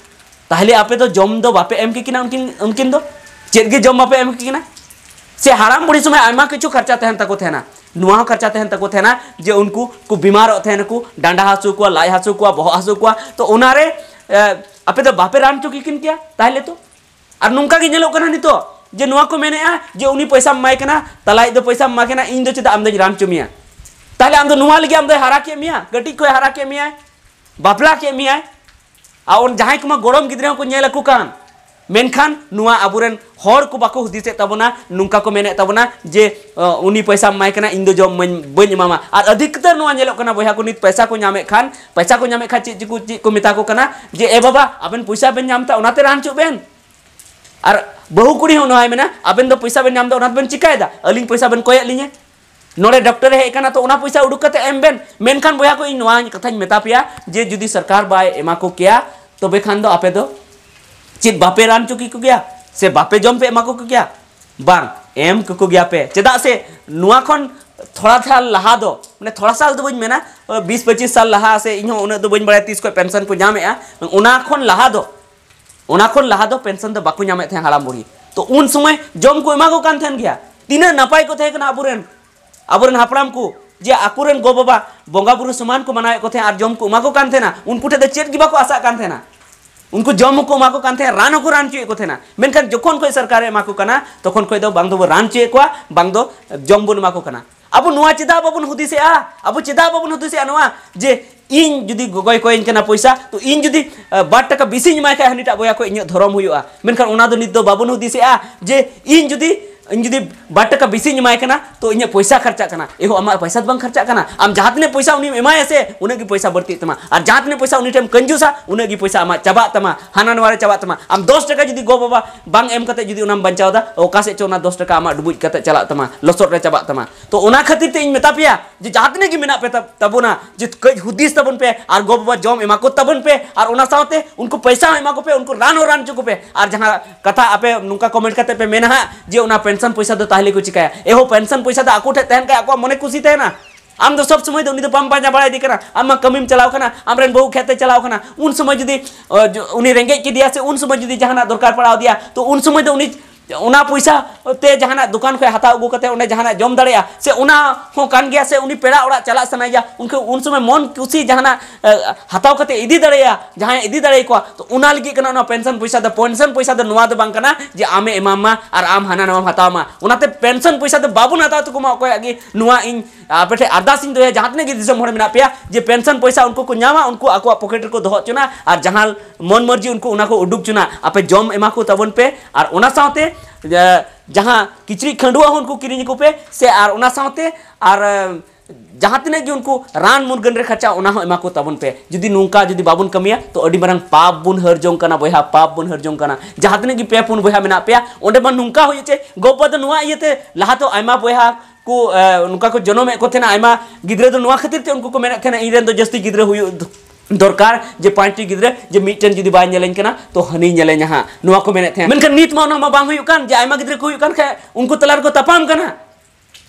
ᱛᱟᱦᱞᱮ ᱟᱯᱮ ᱫᱚ ᱡᱚᱢ ᱫᱚ ᱵᱟᱯᱮ ᱮᱢ ᱠᱮᱠᱤᱱᱟ ᱩᱱᱠᱤᱱ, ᱩᱱᱠᱤᱱ ᱫᱚ ᱪᱮᱫ ᱜᱮ ᱡᱚᱢ ᱵᱟᱯᱮ ᱮᱢ ᱠᱮᱠᱤᱱᱟ? ᱥᱮ ᱦᱟᱲᱟᱢ ᱵᱩᱲᱦᱤ ᱥᱚᱢᱚᱭ ᱟᱭᱢᱟ ᱠᱤᱪᱷᱩ ᱠᱷᱚᱨᱪᱟ ᱛᱟᱦᱮᱱ ᱛᱟᱠᱚ ᱛᱟᱦᱮᱱᱟ, ᱱᱚᱣᱟ ᱦᱚᱸ ᱠᱷᱚᱨᱪᱟ ᱛᱟᱦᱮᱱ ᱛᱟᱠᱚ ᱛᱟᱦᱮᱱᱟ ᱡᱮ ᱩᱱᱠᱩ ᱠᱚ ᱵᱤᱢᱟᱨᱚᱜ ᱛᱟᱦᱮᱱᱟᱠᱚ, ᱰᱟᱸᱰᱟ ᱦᱟᱹᱥᱩ ᱠᱚᱣᱟ, ᱞᱟᱡ ᱦᱟᱹᱥᱩ ᱠᱚᱣᱟ, ᱵᱚᱦᱚᱜ ᱦᱟᱹᱥᱩ ᱠᱚᱣᱟ, ᱛᱚ ᱚᱱᱟᱨᱮ ᱮ, ᱟᱯᱮ ᱫᱚ ᱵᱟᱯᱮ ᱨᱟᱱ ᱦᱚᱪᱚ ᱠᱮᱠᱤᱱ ᱠᱮᱭᱟ ᱛᱟᱦᱞᱮ ᱛᱚ? ᱟᱨ ᱱᱚᱝᱠᱟ ᱜᱮ ᱧᱮᱞᱚᱜ ᱠᱟᱱᱟ ᱱᱤᱛᱚᱜ ᱡᱮ ᱱᱚᱣᱟ ᱠᱚ ᱢᱮᱱᱮᱫᱼᱟ ᱡᱮ ᱩᱱᱤ ᱯᱚᱭᱥᱟᱢ ᱮᱢᱟᱭ ᱠᱟᱱᱟ, ᱛᱟᱞᱟᱭᱤᱡ ᱫᱚ ᱯᱚᱭᱥᱟᱢ ᱮᱢᱟᱭ ᱠᱟᱱᱟ, ᱤᱧ ᱫᱚ ᱪᱮᱫᱟᱜ ᱟᱢ ᱫᱚᱧ ᱨᱟᱱ ᱦᱚᱪᱚ ᱢᱮᱭᱟ? ᱛᱟᱦᱞᱮ ᱟᱢ ᱫᱚ ᱱᱚᱣᱟ ᱞᱟᱹᱜᱤᱫ ᱟᱢ ᱫᱚᱭ ᱦᱟᱨᱟ ᱠᱮᱫ ᱢᱮᱭᱟ, ᱠᱟᱹᱴᱤᱡ ᱠᱷᱚᱱ ᱦᱟᱨᱟ ᱠᱮᱫ ᱢᱮᱭᱟᱭ, ᱵᱟᱯᱞᱟ ᱠᱮᱫ ᱢᱮᱭᱟᱭ, ᱟᱨ ᱩᱱ ᱡᱟᱦᱟᱸᱭ ᱠᱚᱢᱟ ᱜᱚᱲᱚᱢ ᱜᱤᱫᱽᱨᱟᱹ ᱦᱚᱸᱠᱚ ᱧᱮᱞ ᱟᱠᱚ ᱠᱟᱱ, ᱢᱮᱱᱠᱷᱟᱱ ᱱᱚᱣᱟ ᱟᱵᱚᱨᱮᱱ ᱦᱚᱲ ᱠᱚ ᱵᱟᱠᱚ ᱦᱩᱫᱤᱥᱮᱫ ᱛᱟᱵᱚᱱᱟ, ᱱᱚᱝᱠᱟ ᱠᱚ ᱢᱮᱱᱮᱫ ᱛᱟᱵᱚᱱᱟ ᱡᱮ, ᱚ, ᱩᱱᱤ ᱯᱚᱭᱥᱟᱢ ᱮᱢᱟᱭ ᱠᱟᱱᱟ, ᱤᱧ ᱫᱚ ᱡᱚᱢ ᱢᱟᱧ, ᱵᱟᱹᱧ ᱮᱢᱟᱢᱟ᱾ ᱟᱨ ᱟᱹᱰᱤ ᱩᱛᱟᱹᱨ ᱱᱚᱣᱟ ᱧᱮᱞᱚᱜ ᱠᱟᱱᱟ ᱵᱚᱭᱦᱟ ᱠᱚ, ᱱᱤᱛ ᱯᱚᱭᱥᱟ ᱠᱚ ᱧᱟᱢᱮᱫ ᱠᱷᱟᱱ, ᱯᱚᱭᱥᱟ ᱠᱚ ᱧᱟᱢᱮᱫ ᱠᱷᱟᱱ ᱪᱮᱫ ᱪᱮᱫ ᱠᱚ, ᱪᱮᱫ ᱠᱚ ᱢᱮᱛᱟ ᱠᱚ ᱠᱟᱱᱟ ᱡᱮ, "ᱮ ᱵᱟᱵᱟ, ᱟᱵᱮᱱ ᱯᱚᱭᱥᱟ ᱵᱮᱱ ᱧᱟᱢ ᱮᱫᱟ, ᱚᱱᱟᱛᱮ ᱨᱟᱱ ᱦᱚᱪᱚᱜ ᱵᱮᱱ᱾" ᱟᱨ ᱵᱟᱹᱦᱩ ᱠᱩᱲᱤ ᱦᱚᱸ ᱱᱚᱣᱟᱭ ᱢᱮᱱᱟ, "ᱟᱵᱮᱱ ᱫᱚ ᱯᱚᱭᱥᱟ ᱵᱮᱱ ᱧᱟᱢ ᱮᱫᱟ, ᱚᱱᱟ ᱛᱮᱵᱮᱱ ᱪᱤᱠᱟᱭᱮᱫᱟ? ᱟᱹᱞᱤᱧ ᱯᱚᱭᱥᱟ ᱵᱮᱱ ᱠᱚᱭᱮᱫ ᱞᱤᱧᱟ, ᱱᱚᱰᱮ ᱰᱚᱠᱴᱚᱨᱮ ᱦᱮᱡ ᱟᱠᱟᱱᱟ, ᱛᱚ ᱚᱱᱟ ᱯᱚᱭᱥᱟ ᱩᱰᱩᱠ ᱠᱟᱛᱮ ᱮᱢ ᱵᱮᱱ᱾" ᱢᱮᱱᱠᱷᱟᱱ ᱵᱚᱭᱦᱟ ᱠᱚ, ᱤᱧ ᱱᱚᱣᱟ ᱠᱟᱛᱷᱟᱧ ᱢᱮᱛᱟ ᱯᱮᱭᱟ ᱡᱮ ᱡᱩᱫᱤ ᱥᱚᱨᱠᱟᱨ ᱵᱟᱭ ᱮᱢᱟ ᱠᱚ ᱠᱮᱭᱟ, ᱛᱚᱵᱮ ᱠᱷᱟᱱ ᱫᱚ ᱟᱯᱮ ᱫᱚ ᱪᱮᱫ ᱵᱟᱯᱮ ᱨᱟᱱ ᱦᱚᱪᱚ ᱠᱮᱠᱚ ᱜᱮᱭᱟ? ᱥᱮ ᱵᱟᱯᱮ ᱡᱚᱢ ᱯᱮ ᱮᱢᱟ ᱠᱚ ᱜᱮᱭᱟ? ᱵᱟᱝ, ᱮᱢ ᱠᱚᱠᱚ ᱜᱮᱭᱟ ᱯᱮ᱾ ᱪᱮᱫᱟᱜ ᱥᱮ ᱱᱚᱣᱟ ᱠᱷᱚᱱ ᱛᱷᱚᱲᱟ ᱥᱟᱞ ᱞᱟᱦᱟ ᱫᱚ, ᱢᱟᱱᱮ ᱛᱷᱚᱲᱟ ᱥᱟᱞ ᱫᱚ ᱵᱟᱹᱧ ᱢᱮᱱᱟ, ᱵᱤᱥ ᱯᱚᱸᱪᱤᱥ ᱥᱟᱞ ᱞᱟᱦᱟ, ᱥᱮ ᱤᱧ ᱦᱚᱸ ᱩᱱᱟᱹᱜ ᱫᱚ ᱵᱟᱹᱧ ᱵᱟᱲᱟᱭᱟ ᱛᱤᱥ ᱠᱷᱚᱱ ᱯᱮᱱᱥᱚᱱ ᱠᱚ ᱧᱟᱢᱮᱫᱼᱟ, ᱚᱱᱟ ᱠᱷᱚᱱ ᱞᱟᱦᱟ ᱫᱚ, ᱚᱱᱟ ᱠᱷᱚᱱ ᱞᱟᱦᱟ ᱫᱚ ᱯᱮᱱᱥᱚᱱ ᱫᱚ ᱵᱟᱠᱚ ᱧᱟᱢᱮᱫ ᱛᱟᱦᱮᱸᱫ ᱦᱟᱲᱟᱢ ᱵᱩᱲᱦᱤ᱾ ᱛᱚ ᱩᱱ ᱥᱚᱢᱚᱭ ᱡᱚᱢ ᱠᱚ ᱮᱢᱟ ᱠᱚ ᱠᱟᱱ ᱛᱟᱦᱮᱱ ᱜᱮᱭᱟ᱾ ᱛᱤᱱᱟᱹᱜ ᱱᱟᱯᱟᱭ ᱠᱚ ᱛᱟᱦᱮᱸ ᱠᱟᱱᱟ ᱟᱵᱚᱨᱮᱱ, ᱟᱵᱚᱨᱮᱱ ᱦᱟᱯᱲᱟᱢ ᱠᱚ, ᱡᱮ ᱟᱠᱚᱨᱮᱱ ᱜᱚ ᱵᱟᱵᱟ ᱵᱚᱸᱜᱟ ᱵᱩᱨᱩ ᱥᱚᱢᱟᱱ ᱠᱚ ᱢᱟᱱᱟᱣᱮᱫ ᱠᱚ ᱛᱟᱦᱮᱸᱫ ᱟᱨ ᱡᱚᱢ ᱠᱚ ᱮᱢᱟ ᱠᱚ ᱠᱟᱱ ᱛᱟᱦᱮᱱᱟ, ᱩᱱᱠᱩ ᱴᱷᱮᱱ ᱫᱚ ᱪᱮᱫ ᱜᱮ ᱵᱟᱠᱚ ᱟᱥᱟᱜ ᱠᱟᱱ ᱛᱟᱦᱮᱱᱟ᱾ ᱩᱱᱠᱩ ᱡᱚᱢ ᱦᱚᱸᱠᱚ ᱮᱢᱟ ᱠᱚ ᱠᱟᱱ ᱛᱟᱦᱮᱸᱫ, ᱨᱟᱱ ᱦᱚᱸᱠᱚ ᱨᱟᱱ ᱦᱚᱪᱚᱭᱮᱫ ᱠᱚ ᱛᱟᱦᱮᱱᱟ᱾ ᱢᱮᱱᱠᱷᱟᱱ ᱡᱚᱠᱷᱚᱱ ᱠᱷᱚᱱ ᱥᱚᱨᱠᱟᱨᱮ ᱮᱢᱟ ᱠᱚ ᱠᱟᱱᱟ, ᱛᱚᱠᱷᱚᱱ ᱠᱷᱚᱱ ᱫᱚ ᱵᱟᱝ ᱫᱚᱵᱚ ᱨᱟᱱ ᱦᱚᱪᱚᱭᱮᱫ ᱠᱚᱣᱟ, ᱵᱟᱝ ᱫᱚ ᱡᱚᱢ ᱵᱚᱱ ᱮᱢᱟ ᱠᱚ ᱠᱟᱱᱟ᱾ ᱟᱵᱚ ᱱᱚᱣᱟ ᱪᱮᱫᱟᱜ ᱵᱟᱵᱚᱱ ᱦᱩᱫᱤᱥᱮᱜᱼᱟ? ᱟᱵᱚ ᱪᱮᱫᱟᱜ ᱵᱟᱵᱚᱱ ᱦᱩᱫᱤᱥᱮᱜᱼᱟ ᱱᱚᱣᱟ ᱡᱮ ᱤᱧ ᱡᱩᱫᱤ ᱜᱚᱜᱚᱭ ᱠᱚᱭᱟᱹᱧ ᱠᱟᱱᱟ ᱯᱚᱭᱥᱟ, ᱛᱚ ᱤᱧ ᱡᱩᱫᱤ, ᱟ, ᱵᱟᱨ ᱴᱟᱠᱟ ᱵᱮᱥᱤᱧ ᱮᱢᱟᱭ ᱠᱷᱟᱡ ᱦᱟᱹᱱᱤᱴᱟᱜ ᱵᱚᱭᱦᱟ ᱠᱷᱚᱡ ᱤᱧᱟᱹᱜ ᱫᱷᱚᱨᱚᱢ ᱦᱩᱭᱩᱜᱼᱟ᱾ ᱢᱮᱱᱠᱷᱟᱱ ᱚᱱᱟ ᱫᱚ ᱱᱤᱛ ᱫᱚ ᱵᱟᱵᱚᱱ ᱦᱩᱫᱤᱥᱮᱜᱼᱟ ᱡᱮ ᱤᱧ ᱡᱩᱫᱤ, ᱤᱧ ᱡᱩᱫᱤ ᱵᱟᱨ ᱴᱟᱠᱟ ᱵᱮᱥᱤᱧ ᱮᱢᱟᱭ ᱠᱟᱱᱟ, ᱛᱚ ᱤᱧᱟᱹᱜ ᱯᱚᱭᱥᱟ ᱠᱷᱚᱨᱪᱟᱜ ᱠᱟᱱᱟ᱾ ᱮᱦᱚ, ᱟᱢᱟᱜ ᱯᱚᱭᱥᱟ ᱫᱚ ᱵᱟᱝ ᱠᱷᱚᱨᱪᱟᱜ ᱠᱟᱱᱟ᱾ ᱟᱢ ᱡᱟᱦᱟᱸ ᱛᱤᱱᱟᱹᱜ ᱯᱚᱭᱥᱟ ᱩᱱᱤᱢ ᱮᱢᱟᱭᱟ ᱥᱮ, ᱩᱱᱟᱹᱜ ᱜᱮ ᱯᱚᱭᱥᱟ ᱵᱟᱹᱲᱛᱤᱜ ᱛᱟᱢᱟ᱾ ᱟᱨ ᱡᱟᱦᱟᱸ ᱛᱤᱱᱟᱹᱜ ᱯᱚᱭᱥᱟ ᱩᱱᱤ ᱴᱷᱮᱱ ᱠᱚᱧᱡᱩᱥᱟ, ᱩᱱᱟᱹᱜ ᱜᱮ ᱯᱚᱭᱥᱟ ᱟᱢᱟᱜ ᱪᱟᱵᱟᱜ ᱛᱟᱢᱟ, ᱦᱟᱱᱟ ᱱᱚᱣᱟ ᱨᱮ ᱪᱟᱵᱟᱜ ᱛᱟᱢᱟ᱾ ᱟᱢ ᱫᱚᱥ ᱴᱟᱠᱟ ᱡᱩᱫᱤ ᱜᱚ ᱵᱟᱵᱟ ᱵᱟᱝ ᱮᱢ ᱠᱟᱛᱮ ᱡᱩᱫᱤ ᱚᱱᱟᱢ ᱵᱟᱧᱪᱟᱣ ᱮᱫᱟ, ᱚᱠᱟ ᱥᱮᱫ ᱪᱚ ᱚᱱᱟ ᱫᱚᱥ ᱴᱟᱠᱟ ᱟᱢᱟᱜ ᱰᱩᱵᱩᱡ ᱠᱟᱛᱮ ᱪᱟᱞᱟᱜ ᱛᱟᱢᱟ, ᱞᱚᱥᱚᱫ ᱨᱮ ᱪᱟᱵᱟᱜ ᱛᱟᱢᱟ᱾ ᱛᱚ ᱚᱱᱟ ᱠᱷᱟᱹᱛᱤᱨ ᱛᱮ ᱤᱧ ᱢᱮᱛᱟ ᱯᱮᱭᱟ ᱡᱮ ᱡᱟᱦᱟᱸ ᱛᱤᱱᱟᱹᱜ ᱜᱮ ᱢᱮᱱᱟᱜ ᱯᱮ ᱛᱟ-, ᱛᱟᱵᱚᱱᱟ, ᱡᱮ ᱠᱟᱹᱡ ᱦᱩᱫᱤᱥ ᱛᱟᱵᱚᱱ ᱯᱮ ᱟᱨ ᱜᱚ ᱵᱟᱵᱟ ᱡᱚᱢ ᱮᱢᱟ ᱠᱚ ᱛᱟᱵᱚᱱ ᱯᱮ, ᱟᱨ ᱚᱱᱟ ᱥᱟᱶᱛᱮ ᱩᱱᱠᱩ ᱯᱚᱭᱥᱟ ᱦᱚᱸ ᱮᱢᱟ ᱠᱚᱯᱮ, ᱩᱱᱠᱩ ᱨᱟᱱ ᱦᱚᱸ ᱨᱟᱱ ᱦᱚᱪᱚ ᱠᱚᱯᱮ᱾ ᱟᱨ ᱡᱟᱦᱟᱸ ᱠᱟᱛᱷᱟ ᱟᱯᱮ ᱱᱚᱝᱠᱟ ᱠᱚᱢᱮᱱᱴ ᱠᱟᱛᱮ ᱯᱮ ᱢᱮᱱᱟ ᱦᱟᱸᱜ ᱡᱮ ᱚᱱᱟ ᱯᱮᱱᱥᱚᱱ ᱯᱚᱭᱥᱟ ᱫᱚ ᱛᱟᱦᱞᱮ ᱠᱚ ᱪᱤᱠᱟᱹᱭᱟ? ᱮᱦᱚ, ᱯᱮᱱᱥᱚᱱ ᱯᱚᱭᱥᱟ ᱫᱚ ᱟᱠᱚ ᱴᱷᱮᱱ ᱛᱟᱦᱮᱱ ᱠᱷᱟᱡ ᱟᱠᱚᱣᱟᱜ ᱢᱚᱱᱮ ᱠᱩᱥᱤ ᱛᱟᱦᱮᱱᱟ᱾ ᱟᱢ ᱫᱚ ᱥᱚᱵ ᱥᱚᱢᱚᱭ ᱫᱚ ᱩᱱᱤ ᱫᱚ ᱵᱟᱢ ᱯᱟᱸᱡᱟ ᱵᱟᱲᱟᱭᱮᱫᱮ ᱠᱟᱱᱟ᱾ ᱟᱢ ᱢᱟ ᱠᱟᱹᱢᱤᱢ ᱪᱟᱞᱟᱣ ᱠᱟᱱᱟ, ᱟᱢᱨᱮᱱ ᱵᱟᱹᱦᱩ ᱠᱷᱮᱛ ᱮ ᱪᱟᱞᱟᱣ ᱠᱟᱱᱟ, ᱩᱱ ᱥᱚᱢᱚᱭ ᱡᱩᱫᱤ, ᱚ, ᱡᱚ-, ᱩᱱᱤ ᱨᱮᱸᱜᱮᱡ ᱠᱮᱫᱮᱭᱟ ᱥᱮ ᱩᱱ ᱥᱚᱢᱚᱭ ᱡᱩᱫᱤ ᱡᱟᱦᱟᱱᱟᱜ ᱫᱚᱨᱠᱟᱨ ᱯᱟᱲᱟᱣ ᱫᱮᱭᱟ, ᱛᱚ ᱩᱱ ᱥᱚᱢᱚᱭ ᱫᱚ ᱩᱱᱤ ᱚᱱᱟ ᱯᱚᱭᱥᱟ ᱛᱮ ᱡᱟᱦᱟᱱᱟᱜ ᱫᱚᱠᱟᱱ ᱠᱷᱚᱱ ᱦᱟᱛᱟᱣ ᱟᱹᱜᱩ ᱠᱟᱛᱮ ᱚᱸᱰᱮ ᱡᱟᱦᱟᱱᱟᱜ ᱡᱚᱢ ᱫᱟᱲᱮᱭᱟᱜᱼᱟ, ᱥᱮ ᱚᱱᱟ ᱦᱚᱸ ᱠᱟᱱ ᱜᱮᱭᱟ, ᱥᱮ ᱩᱱᱤ ᱯᱮᱲᱟ ᱚᱲᱟᱜ ᱪᱟᱞᱟᱜ ᱥᱟᱱᱟᱭᱮᱭᱟ, ᱩᱱᱠᱩ ᱩᱱ ᱥᱚᱢᱚᱭ ᱢᱚᱱ ᱠᱩᱥᱤ ᱡᱟᱦᱟᱱᱟᱜ ᱦᱟᱛᱟᱣ ᱠᱟᱛᱮ ᱤᱫᱤ ᱫᱟᱲᱮᱭᱟᱜᱼᱟ, ᱡᱟᱦᱟᱸᱭ ᱤᱫᱤ ᱫᱟᱲᱮᱭᱟᱠᱚᱣᱟ᱾ ᱛᱚ ᱚᱱᱟ ᱞᱟᱹᱜᱤᱫ ᱠᱟᱱᱟ ᱱᱚᱣᱟ ᱯᱮᱱᱥᱚᱱ ᱯᱚᱭᱥᱟ ᱫᱚ᱾ ᱯᱮᱱᱥᱚᱱ ᱯᱚᱭᱥᱟ ᱫᱚ ᱱᱚᱣᱟ ᱫᱚ ᱵᱟᱝ ᱠᱟᱱᱟ ᱡᱮ ᱟᱢᱮ ᱮᱢᱟᱢᱟ ᱟᱨ ᱟᱢ ᱦᱟᱱᱟ ᱱᱟᱣᱟᱢ ᱦᱟᱛᱟᱣ ᱢᱟ᱾ ᱚᱱᱟᱛᱮ ᱯᱮᱱᱥᱚᱱ ᱯᱚᱭᱥᱟ ᱫᱚ ᱵᱟᱵᱚᱱ ᱦᱟᱛᱟᱣ ᱛᱟᱠᱚ ᱢᱟ ᱚᱠᱚᱭᱟᱜ ᱜᱮ᱾ ᱱᱚᱣᱟ ᱤᱧ ᱟᱯᱮ ᱴᱷᱮᱱ ᱟᱨᱫᱟᱥ ᱤᱧ ᱫᱚᱦᱚᱭᱟ, ᱡᱟᱦᱟᱸ ᱛᱤᱱᱟᱹᱜ ᱜᱮ ᱫᱤᱥᱚᱢ ᱦᱚᱲ ᱢᱮᱱᱟᱜ ᱯᱮᱭᱟ, ᱡᱮ ᱯᱮᱱᱥᱚᱱ ᱯᱚᱭᱥᱟ ᱩᱱᱠᱩ ᱠᱚ ᱧᱟᱢᱟ, ᱩᱱᱠᱩ ᱟᱠᱚᱣᱟᱜ ᱯᱚᱠᱮᱴ ᱨᱮᱠᱚ ᱫᱚᱦᱚ ᱦᱚᱪᱚᱱᱟ, ᱟᱨ ᱡᱟᱦᱟᱸ ᱢᱚᱱ ᱢᱚᱨᱡᱤ ᱩᱱᱠᱩ ᱚᱱᱟ ᱠᱚ ᱩᱰᱩᱠ ᱦᱚᱪᱚᱱᱟ᱾ ᱟᱯᱮ ᱡᱚᱢ ᱮᱢᱟ ᱠᱚ ᱛᱟᱵᱚᱱ ᱯᱮ, ᱟᱨ ᱚᱱᱟ ᱥᱟᱶᱛᱮ ᱡᱟᱦᱟᱸ ᱠᱤᱪᱨᱤᱡ ᱠᱷᱟᱹᱰᱩᱣᱟᱹᱜ ᱦᱚᱸ ᱩᱱᱠᱩ ᱠᱤᱨᱤᱧ ᱟᱠᱚ ᱯᱮ, ᱥᱮ ᱟᱨ ᱚᱱᱟ ᱥᱟᱶᱛᱮ ᱟᱨ ᱡᱟᱦᱟᱸ ᱛᱤᱱᱟᱹᱜ ᱜᱮ ᱩᱱᱠᱩ ᱨᱟᱱ ᱢᱩᱨᱜᱟᱹᱱ ᱨᱮ ᱠᱷᱚᱨᱪᱟ, ᱚᱱᱟ ᱦᱚᱸ ᱮᱢᱟ ᱠᱚ ᱛᱟᱵᱚᱱ ᱯᱮ᱾ ᱡᱩᱫᱤ ᱱᱚᱝᱠᱟ ᱡᱩᱫᱤ ᱵᱟᱵᱚᱱ ᱠᱟᱹᱢᱤᱭᱟ, ᱛᱚ ᱟᱹᱰᱤ ᱢᱟᱨᱟᱝ ᱯᱟᱯ ᱵᱚᱱ ᱦᱟᱹᱨ ᱡᱚᱝ ᱠᱟᱱᱟ ᱵᱚᱭᱦᱟ, ᱯᱟᱯ ᱵᱚᱱ ᱦᱟᱹᱨ ᱡᱚᱝ ᱠᱟᱱᱟ᱾ ᱡᱟᱦᱟᱸ ᱛᱤᱱᱟᱹᱜ ᱜᱮ ᱯᱮ ᱯᱩᱱ ᱵᱚᱭᱦᱟ ᱢᱮᱱᱟᱜ ᱯᱮᱭᱟ, ᱚᱸᱰᱮ ᱢᱟ ᱱᱚᱝᱠᱟ ᱦᱩᱭᱩᱜ ᱪᱮ, ᱜᱚ ᱵᱟᱵᱟ ᱫᱚ ᱱᱚᱣᱟ ᱤᱭᱟᱹᱛᱮ ᱞᱟᱦᱟ ᱫᱚ ᱟᱭᱢᱟ ᱵᱚᱭᱦᱟ ᱠᱚ ᱱᱚᱝᱠᱟ ᱠᱚ ᱡᱚᱱᱚᱢᱮᱫ ᱠᱚ ᱛᱟᱦᱮᱱᱟ, ᱟᱭᱢᱟ ᱜᱤᱫᱽᱨᱟᱹ ᱫᱚ ᱱᱚᱣᱟ ᱠᱷᱟᱹᱛᱤᱨ ᱛᱮ ᱩᱱᱠᱩ ᱠᱚ ᱢᱮᱱᱮᱫ ᱛᱟᱦᱮᱱᱟ, ᱤᱧ ᱨᱮᱱ ᱫᱚ ᱡᱟᱹᱥᱛᱤ ᱜᱤᱫᱽᱨᱟᱹ ᱦᱩᱭᱩᱜ ᱫᱚᱨᱠᱟᱨ, ᱡᱮ ᱯᱟᱸᱪᱴᱤ ᱜᱤᱫᱽᱨᱟᱹ, ᱡᱮ ᱢᱤᱫᱴᱮᱱ ᱡᱩᱫᱤ ᱵᱟᱭ ᱧᱮᱞᱮᱧ ᱠᱟᱱᱟ ᱛᱚ ᱦᱟᱹᱱᱤ ᱧᱮᱞᱮᱧᱟ ᱦᱟᱸᱜ, ᱱᱚᱣᱟ ᱠᱚ ᱢᱮᱱᱮᱫ ᱛᱟᱦᱮᱸᱫ᱾ ᱢᱮᱱᱠᱷᱟᱱ ᱱᱤᱛ ᱢᱟ ᱚᱱᱟ ᱢᱟ ᱵᱟᱝ ᱦᱩᱭᱩᱜ ᱠᱟᱱ, ᱡᱮ ᱟᱭᱢᱟ ᱜᱤᱫᱽᱨᱟᱹ ᱠᱚ ᱦᱩᱭᱩᱜ ᱠᱟᱱ ᱠᱷᱟᱡ ᱩᱱᱠᱩ ᱛᱟᱞᱟ ᱨᱮᱠᱚ ᱛᱟᱯᱟᱢ ᱠᱟᱱᱟ,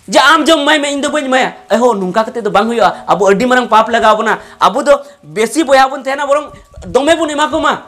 ᱡᱮ ᱟᱢ ᱡᱚᱢ ᱮᱢᱟᱭ ᱢᱮ, ᱤᱧ ᱫᱚ ᱵᱟᱹᱧ ᱮᱢᱟᱭᱟ᱾ ᱮᱦᱳ, ᱱᱚᱝᱠᱟ ᱠᱟᱛᱮ ᱫᱚ ᱵᱟᱝ ᱦᱩᱭᱩᱜᱼᱟ᱾ ᱟᱵᱚ ᱟᱹᱰᱤ ᱢᱟᱨᱟᱝ ᱯᱟᱯ ᱞᱟᱜᱟᱣ ᱵᱚᱱᱟ᱾ ᱟᱵᱚ ᱫᱚ ᱵᱮᱥᱤ ᱵᱚᱭᱦᱟ ᱵᱚᱱ ᱛᱟᱦᱮᱱᱟ, ᱵᱚᱨᱚᱝ ᱫᱚᱢᱮ ᱵᱚᱱ ᱮᱢᱟ ᱠᱚᱢᱟ᱾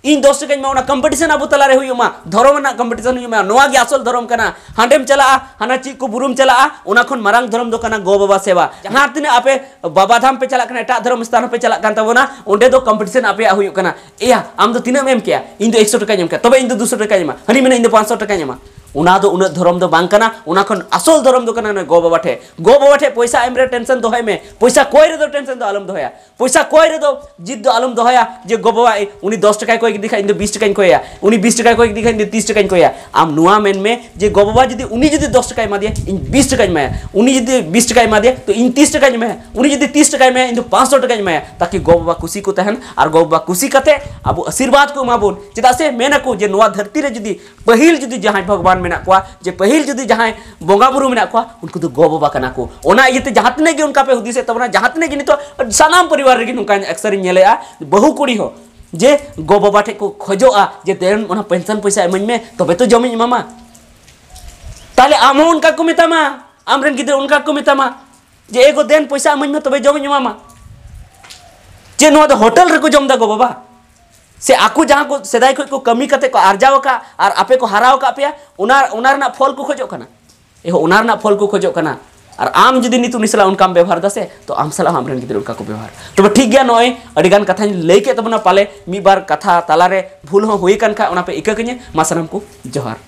ᱤᱧ ᱫᱚᱥ ᱴᱟᱠᱟᱧ ᱮᱢᱟ, ᱚᱱᱟ ᱠᱚᱢᱯᱤᱴᱤᱥᱚᱱ ᱟᱵᱚ ᱛᱟᱞᱟᱨᱮ ᱦᱩᱭᱩᱜ ᱢᱟ, ᱫᱷᱚᱨᱚᱢ ᱨᱮᱱᱟᱜ ᱠᱚᱢᱯᱤᱴᱤᱥᱚᱱ ᱦᱩᱭᱩᱜ ᱢᱟ᱾ ᱱᱚᱣᱟ ᱜᱮ ᱟᱥᱚᱞ ᱫᱷᱚᱨᱚᱢ ᱠᱟᱱᱟ᱾ ᱦᱟᱸᱰᱮᱢ ᱪᱟᱞᱟᱜᱼᱟ, ᱦᱟᱱᱟ ᱪᱮᱫ ᱠᱚ ᱵᱩᱨᱩᱢ ᱪᱟᱞᱟᱜᱼᱟ, ᱚᱱᱟ ᱠᱷᱚᱱ ᱢᱟᱨᱟᱝ ᱫᱷᱚᱨᱚᱢ ᱫᱚ ᱠᱟᱱᱟ ᱜᱚ ᱵᱟᱵᱟ ᱥᱮᱵᱟ᱾ ᱡᱟᱦᱟᱸ ᱛᱤᱱᱟᱹᱜ ᱟᱯᱮ ᱵᱟᱵᱟ ᱫᱷᱟᱢ ᱯᱮ ᱪᱟᱞᱟᱜ ᱠᱟᱱᱟ, ᱮᱴᱟᱜ ᱫᱷᱚᱨᱚᱢ ᱥᱛᱷᱟᱱ ᱦᱚᱸᱯᱮ ᱪᱟᱞᱟᱜ ᱠᱟᱱ ᱛᱟᱵᱚᱱᱟ, ᱚᱸᱰᱮ ᱫᱚ ᱠᱚᱢᱯᱤᱴᱤᱥᱚᱱ ᱟᱯᱮᱭᱟᱜ ᱦᱩᱭᱩᱜ ᱠᱟᱱᱟ᱾ ᱮᱭᱟ, ᱟᱢ ᱫᱚ ᱛᱤᱱᱟᱹᱜ ᱮᱢ ᱮᱢ ᱠᱮᱭᱟ? ᱤᱧ ᱫᱚ ᱮᱠᱥᱚ ᱴᱟᱠᱟᱧ ᱮᱢ ᱠᱮᱭᱟ, ᱛᱚᱵᱮ ᱤᱧ ᱫᱚ ᱫᱩᱥᱚ ᱴᱟᱠᱟᱧ ᱮᱢᱟ, ᱦᱟᱹᱱᱤ ᱢᱮᱱᱟ ᱤᱧ ᱫᱚ ᱯᱟᱸᱪᱥᱚ ᱴᱟᱠᱟᱧ ᱮᱢᱟ᱾ ᱚᱱᱟ ᱫᱚ ᱩᱱᱟᱹᱜ ᱫᱷᱚᱨᱚᱢ ᱫᱚ ᱵᱟᱝ ᱠᱟᱱᱟ᱾ ᱚᱱᱟ ᱠᱷᱚᱱ ᱟᱥᱚᱞ ᱫᱷᱚᱨᱚᱢ ᱫᱚ ᱠᱟᱱᱟ ᱚᱱᱟ ᱜᱚ ᱵᱟᱵᱟ ᱴᱷᱮᱡ᱾ ᱜᱚ ᱵᱟᱵᱟ ᱴᱷᱮᱡ ᱯᱚᱭᱥᱟ ᱮᱢ ᱨᱮ ᱴᱮᱱᱥᱚᱱ ᱫᱚᱦᱚᱭ ᱢᱮ, ᱯᱚᱭᱥᱟ ᱠᱚᱭ ᱨᱮᱫᱚ ᱴᱮᱱᱥᱚᱱ ᱫᱚ ᱟᱞᱚᱢ ᱫᱚᱦᱚᱭᱟ᱾ ᱯᱚᱭᱥᱟ ᱠᱚᱭ ᱨᱮᱫᱚ ᱡᱤᱫ ᱫᱚ ᱟᱞᱚᱢ ᱫᱚᱦᱚᱭᱟ ᱡᱮ ᱜᱚ ᱵᱟᱵᱟ, ᱮ, ᱩᱱᱤ ᱫᱚᱥ ᱴᱟᱠᱟᱭ ᱠᱚᱭ ᱠᱮᱫᱮ ᱠᱷᱟᱡ ᱤᱧ ᱫᱚ ᱵᱤᱥ ᱴᱟᱠᱟᱧ ᱠᱚᱭᱟ, ᱩᱱᱤ ᱵᱤᱥ ᱴᱟᱠᱟᱭ ᱠᱚᱭ ᱠᱮᱫᱮ ᱠᱷᱟᱡ ᱤᱧ ᱫᱚ ᱛᱤᱥ ᱴᱟᱠᱟᱧ ᱠᱚᱭᱟ᱾ ᱟᱢ ᱱᱚᱣᱟ ᱢᱮᱱ ᱢᱮ ᱡᱮ ᱜᱚ ᱵᱟᱵᱟ ᱡᱩᱫᱤ ᱩᱱᱤ ᱡᱩᱫᱤ ᱫᱚᱥ ᱴᱟᱠᱟᱭ ᱮᱢᱟ ᱫᱮᱭᱟ, ᱤᱧ ᱵᱤᱥ ᱴᱟᱠᱟᱧ ᱮᱢᱟᱭᱟ, ᱩᱱᱤ ᱡᱩᱫᱤ ᱵᱤᱥ ᱴᱟᱠᱟᱭ ᱮᱢᱟ ᱫᱮᱭᱟ, ᱛᱚ ᱤᱧ ᱛᱤᱥ ᱴᱟᱠᱟᱧ ᱮᱢᱟᱭᱟ, ᱩᱱᱤ ᱡᱩᱫᱤ ᱛᱤᱥ ᱴᱟᱠᱟᱭ ᱮᱢᱟᱭᱟ, ᱤᱧ ᱫᱚ ᱯᱟᱸᱪᱥᱚ ᱴᱟᱠᱟᱧ ᱮᱢᱟᱭᱟ, ᱛᱟᱠᱤ ᱜᱚ ᱵᱟᱵᱟ ᱠᱩᱥᱤ ᱠᱚ ᱛᱟᱦᱮᱱ ᱟᱨ ᱜᱚ ᱵᱟᱵᱟ ᱠᱩᱥᱤ ᱠᱟᱛᱮ ᱟᱵᱚ ᱟᱥᱤᱨᱵᱟᱫᱽ ᱠᱚ ᱮᱢᱟ ᱵᱚᱱ᱾ ᱪᱮᱫᱟᱜ ᱥᱮ ᱢᱮᱱ ᱟᱠᱚ ᱡᱮ ᱱᱚᱣᱟ ᱫᱷᱟᱹᱨᱛᱤ ᱨᱮ ᱡᱩᱫᱤ ᱯᱟᱹᱦᱤᱞ ᱡᱩᱫᱤ ᱡᱟᱦᱟᱸᱭ ᱵᱷᱚᱜᱚᱵᱟᱱ ᱢᱮᱱᱟᱜ ᱠᱚᱣᱟ, ᱡᱮ ᱯᱟᱹᱦᱤᱞ ᱡᱩᱫᱤ ᱡᱟᱦᱟᱸᱭ ᱵᱚᱸᱜᱟ ᱵᱩᱨᱩ ᱢᱮᱱᱟᱜ ᱠᱚᱣᱟ, ᱩᱱᱠᱩ ᱫᱚ ᱜᱚ ᱵᱟᱵᱟ ᱠᱟᱱᱟ ᱠᱚ᱾ ᱚᱱᱟ ᱤᱭᱟᱹᱛᱮ ᱡᱟᱦᱟᱸ ᱛᱤᱱᱟᱹᱜ ᱜᱮ ᱚᱱᱠᱟ ᱯᱮ ᱦᱩᱫᱤᱥᱮᱫ ᱛᱟᱵᱚᱱᱟ, ᱡᱟᱦᱟᱸ ᱛᱤᱱᱟᱹᱜ ᱜᱮ ᱱᱤᱛᱚᱜ ᱥᱟᱱᱟᱢ ᱯᱚᱨᱤᱵᱟᱨ ᱨᱮᱜᱮ ᱱᱚᱝᱠᱟᱧ ᱟᱠᱥᱟᱨᱤᱧ ᱧᱮᱞᱮᱜᱼᱟ, ᱵᱟᱹᱦᱩ ᱠᱩᱲᱤ ᱦᱚᱸ ᱡᱮ ᱜᱚ ᱵᱟᱵᱟ ᱴᱷᱮᱡ ᱠᱚ ᱠᱷᱚᱡᱚᱜᱼᱟ ᱡᱮ ᱫᱮᱱ ᱚᱱᱟ ᱯᱮᱱᱥᱚᱱ ᱯᱚᱭᱥᱟ ᱮᱢᱟᱹᱧ ᱢᱮ, ᱛᱚᱵᱮ ᱛᱚ ᱡᱚᱢᱤᱧ ᱮᱢᱟᱢᱟ᱾ ᱛᱟᱦᱞᱮ ᱟᱢ ᱦᱚᱸ ᱚᱱᱠᱟ ᱠᱚ ᱢᱮᱛᱟᱢᱟ, ᱟᱢ ᱨᱮᱱ ᱜᱤᱫᱽᱨᱟᱹ ᱚᱱᱠᱟ ᱠᱚ ᱢᱮᱛᱟᱢᱟ ᱡᱮ ᱮ ᱜᱚ ᱫᱮᱱ ᱯᱚᱭᱥᱟ ᱮᱢᱟᱹᱧ ᱢᱮ ᱛᱚᱵᱮ ᱡᱚᱢᱤᱧ ᱮᱢᱟᱢᱟ᱾ ᱪᱮᱫ ᱱᱚᱣᱟ ᱫᱚ ᱦᱳᱴᱮᱞ ᱨᱮᱠᱚ ᱡᱚᱢ ᱮᱫᱟ ᱜᱚ ᱵᱟᱵᱟ? ᱥᱮ ᱟᱠᱚ ᱡᱟᱦᱟᱸ ᱠᱚ ᱥᱮᱫᱟᱭ ᱠᱷᱚᱱ ᱠᱚ ᱠᱟᱹᱢᱤ ᱠᱟᱛᱮ ᱠᱚ ᱟᱨᱡᱟᱣ ᱟᱠᱟᱫ ᱟᱨ ᱟᱯᱮ ᱠᱚ ᱦᱟᱨᱟᱣ ᱟᱠᱟᱫ ᱯᱮᱭᱟ, ᱚᱱᱟ ᱚᱱᱟ ᱨᱮᱱᱟᱜ ᱯᱷᱚᱞ ᱠᱚ ᱠᱷᱚᱡᱚᱜ ᱠᱟᱱᱟ᱾ ᱮᱦᱚ ᱚᱱᱟ ᱨᱮᱱᱟᱜ ᱯᱷᱚᱞ ᱠᱚ ᱠᱷᱚᱡᱚᱜ ᱠᱟᱱᱟ᱾ ᱟᱨ ᱟᱢ ᱡᱩᱫᱤ ᱱᱤᱛ ᱩᱱᱤ ᱥᱟᱞᱟᱜ ᱚᱱᱠᱟᱢ ᱵᱮᱵᱚᱦᱟᱨ ᱫᱟ ᱥᱮ, ᱛᱚ ᱟᱢ ᱥᱟᱞᱟᱜ ᱦᱚᱸ ᱟᱢᱨᱮᱱ ᱜᱤᱫᱽᱨᱟᱹ ᱚᱱᱠᱟ ᱠᱚ ᱵᱮᱵᱚᱦᱟᱨ᱾ ᱛᱚᱵᱮ ᱴᱷᱤᱠ ᱜᱮᱭᱟ, ᱱᱚᱜᱼᱚᱭ ᱟᱹᱰᱤ ᱜᱟᱱ ᱠᱟᱛᱷᱟᱧ ᱞᱟᱹᱭ ᱠᱮᱫ ᱛᱟᱵᱚᱱᱟ, ᱯᱟᱞᱮ ᱢᱤᱫ ᱵᱟᱨ ᱠᱟᱛᱷᱟ ᱛᱟᱞᱟᱨᱮ ᱵᱷᱩᱞ ᱦᱚᱸ ᱦᱩᱭ ᱟᱠᱟᱱ ᱠᱷᱟᱡ ᱚᱱᱟ ᱯᱮ ᱤᱠᱟᱹ ᱠᱟᱹᱧᱟ᱾ ᱢᱟ ᱥᱟᱱᱟᱢ ᱠᱚ ᱡᱚᱦᱟᱨ᱾